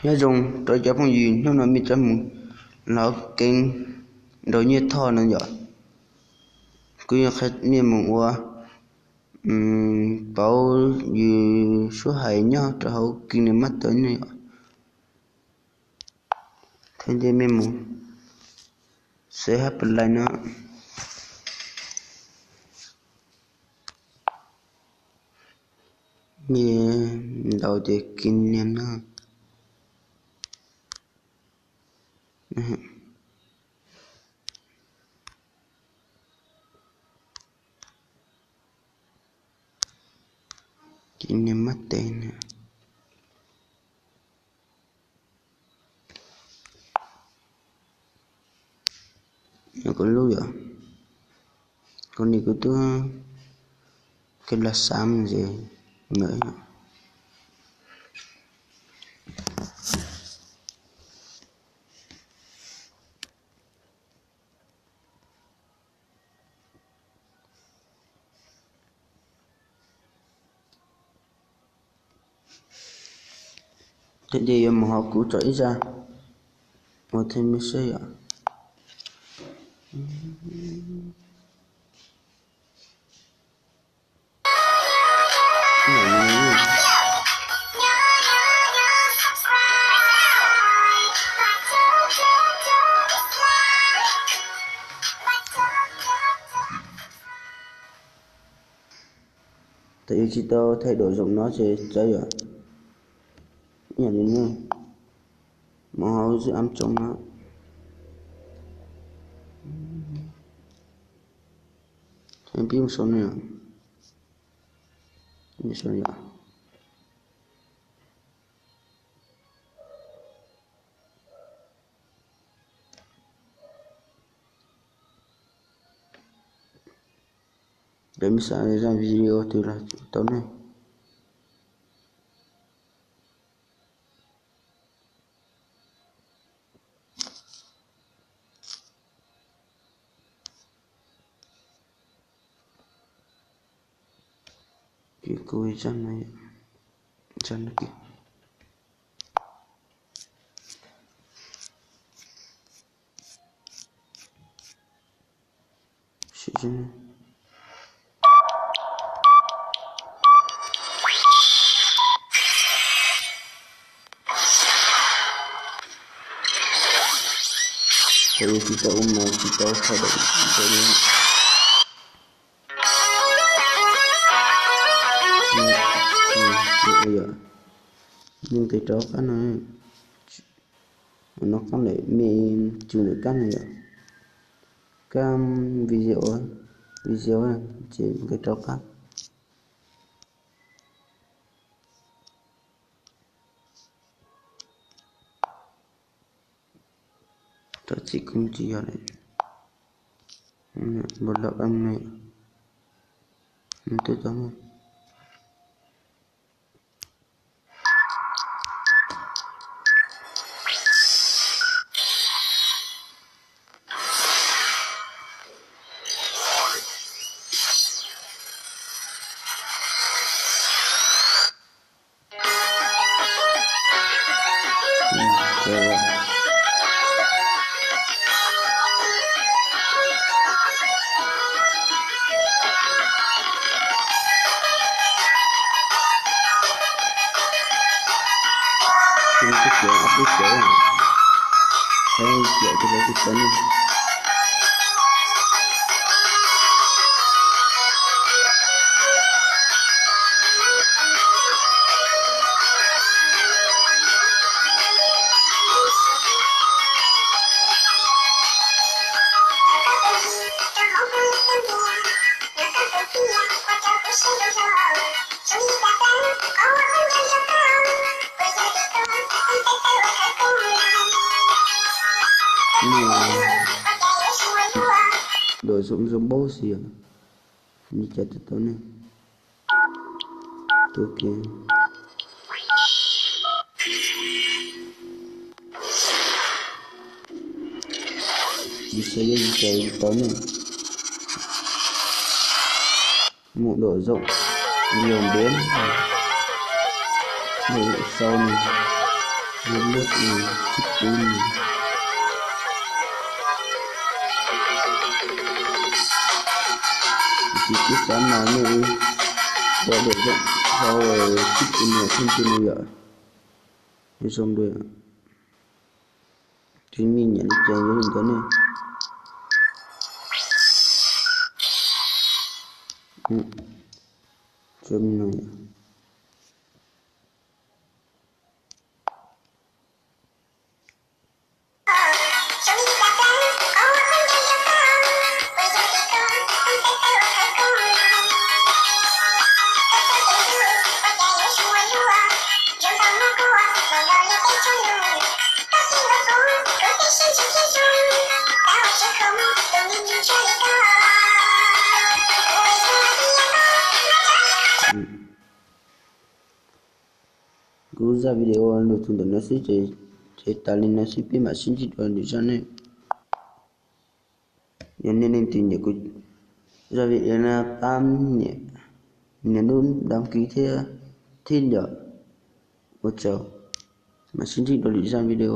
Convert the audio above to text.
Nyob zoo rau cov phooj ywg, hnub no mej rov mus lov keeb nrau Nyiaj Thoj no yom. Kuv yuav qhia mej mus ua pauv yus suab hais nyob rau hauv KineMaster no yom. Thaum ntej mej mus xaiv hab pes lais no, mej ntaus tias Kine no. Kine Master no. Kuv lub yom, kuv nim kuv twb kis los xav mus es ntawm yom. Ces yuav mus hauv kuv tso ib zaj ua thaij mej saib yom. Tab yuav tsis tau thaij dom zoom no ces txawv yom. Ib yam li no, mus hauv zwm ab tsoom no, pib mus sau no, sau yom. Lawv mej xav zaj video twg los tau ne. Ces kuv zaj no, zaj no kiag. Ces tsis tau ua mas tsis tau thaij dom ntawm no. Yog, nej nqis rau qab no, no qab ntawm mej tsum ntawm kab no yom, kab video, video ces nqis rau qab. Rau txim kuv tsis yog lawm. Npau loj qab no, nws twb tau muaj. Kuv twb txiav ob peb xyov, saib txiav twg los twb tau ne. Dom zoom zoo npaub xwb yom, li cas twb tau ne. Tuaj kiag. Yus xav yog yus tau ne. Mus dom zoom, video ntev, dom zoom sau ne. Yog muaj tus tib pub no, tus tib pub xav mas nej ua dam zoo hauv tib pub no thiab tus no yom. Zoo dua, tus me nyuam li cas yuav li ntawd ne. Tsuas me no yom. Kuv zaj video lug txug ntawm no xwb, ces tas li no xwb, peb mam sib ntsib dua lwm zaj ne. Yog nej leej twg nyiam kuv zaj video no pab nias, nias lub đăng ký thiab, thiab yom. Ua tsaug, mam sib ntsib dua lwm zaj video.